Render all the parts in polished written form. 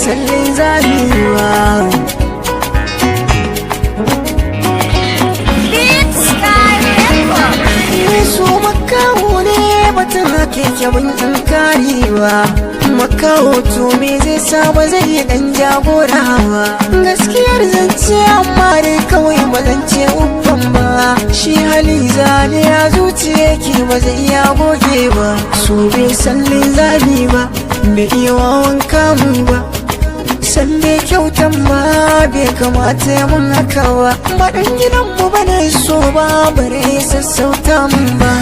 san linzami ba. Beat Sky Record. Su makaho ne, batun hakeke ban in karewa. Makaho to me zai sa ba zai yi dan jagora ba? Gaskiyar zance, amma dai kawai ba zan ce uffan ba. Shi hali zane ya zuciya ke, ba zai iya goge ba. Su bai san linzami ba, bai iya wawan kamu ba, san bai kyautan ba, bai kamata ya mun haka ba. Ba dan gidan mu bane so ba, bare sassauta mun ba.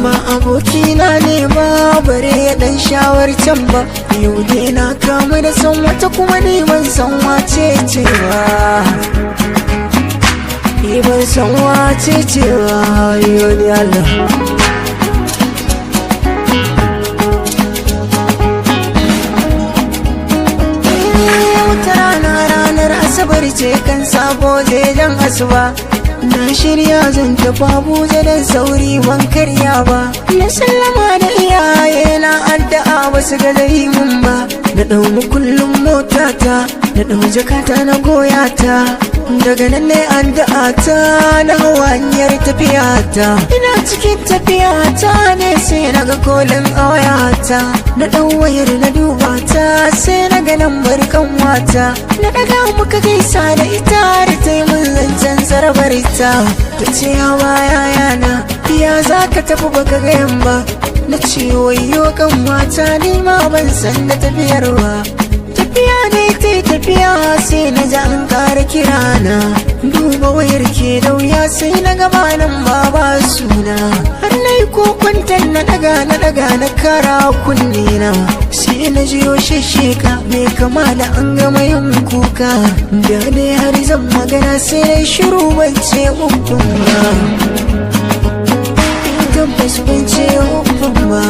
Ba abokina ne ba, bare ya dan shawarcan ba. Yau dai na kamu da san wata, kuma ni ban san wace ce ba. Ni ban san wace ce ba. Yau ni Allah. Wata rana, ranar Asabar ce, kan sabo dan asuba na shirya zan tafi Abuja. Dan sauri ban karya ba. Na sallama da iyaye na, addu'a ba su ga yi mun ba. Na ɗau mukullin motata, na ɗau jakata, na goya ta. Daga nan ne addu'a ta, na hawa hanyar tafiya ta. Ina cikin tafiya ta ne sai na ga calling a wayata. Na ɗau wayar na duba ta, sai na ga lambar kanwata. Na ɗaga, muka gaisa da ita, har ta yi mun zancen tsarabar ta. Ta ce, "Hawa yayana, ya za ka tafi baka gayan ba?" Na ce, "Wayo kanwata, ni ma ban san da tafiyar ba." Tafiya ne ta tafiya, sai na ji an ƙara kirana. Duba wayar ke da wuya, sai na gaba nan baba suna. Har na yi kokwantar, na daga, na daga, na kara kunne na, sai na jiyo shesheka mai kama da an gama yin kuka. Da dai har zan magana, sai na shiru, ban ce uffan ba. Tabbas ban ce uffan ba.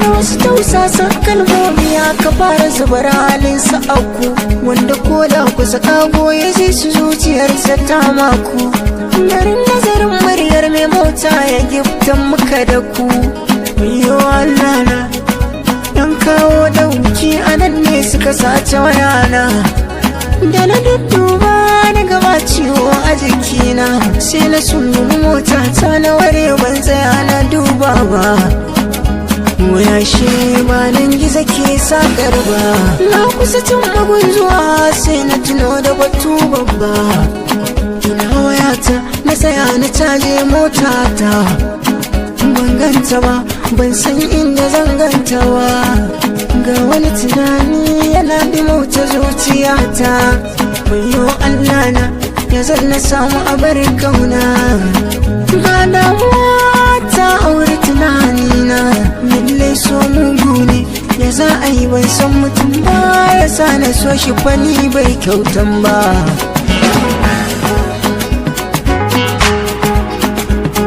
Na wasu tausasan kalmomi aka fara zubar halin aku, wanda ko da kusa kago ya ji su, zuciyarsa ta maku. Garin nazarin muryar mai mota ya giftan muka da ku. Yo Allah na, dan kawo dauki, anan ne suka sace wayana. Da na dudduba na gaba ciwo a jikina, sai na sungumi mota ta na ware, ban tsaya na duba ba. Waya shi ba nan gizo ke sakar ba. Na kusa cin magun zuwa, sai na tuno da batu babba. Ina wayata? Na tsaya na caje motata, ban ganta ba, ban san inda zan ganta ba. Ga wani tunani yana mota zuciyata. Wayo Allah na, ya zan na samu abar kauna? Ga damuwa ta aure tunanina. Lallai so mugu ne. Ya za a yi ban san mutum ba, ya sa na so shi fani bai kyautan ba?